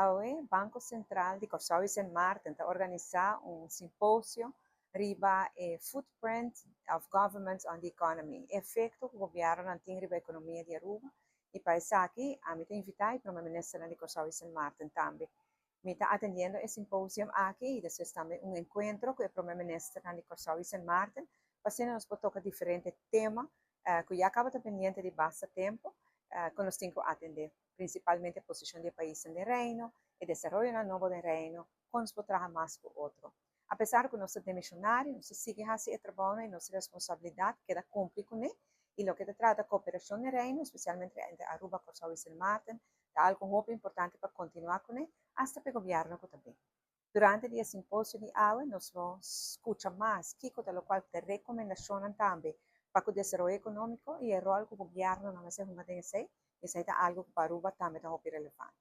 Awe Banko Sentral di Kòrsou i Sint Maarten ta organisá un simposio riba e Footprint of Governments on the Economy, e efekto ku gobièrnunan tin riba ekonomia di Aruba i pa esaki ami ta invitá e Prome Ministernan di Kòrsou i Sint Maarten tambe. Mi ta atendiendo e simposium aki i despues tambe un enkuentro ku e Prome Ministernan di Kòrsou i Sint Maarten pa asina nos por toka diferente tema ku ya kaba ta pendiente di basta tempu ku nos tin ku atendé. Prinsipalmente posishon di e paisnan den Reino, e desaroyonan nobo den Reino, kon nos por traha mas ku otro. Apesar ku nos ta demishonario, nos ta sigui hasi e trabounan i nos responsabilidat keda kumpli kuné i loke ta trata kooperashon den Reino, spesialmente entre Aruba, Kòrsou i Sint Maarten, ta algu hopi importante pa kontinuá kuné asta pa e gobièrnu ku ta bin. Durante di e simposio di awe nos lo skucha mas kiko ta lokual ku ta rekomendashonnan tambe pa ku desaroyo ekonómiko i e ròl ku gobièrnunan mester hunga den esei, esei ta algu ku pa Aruba tambe ta hopi relevante.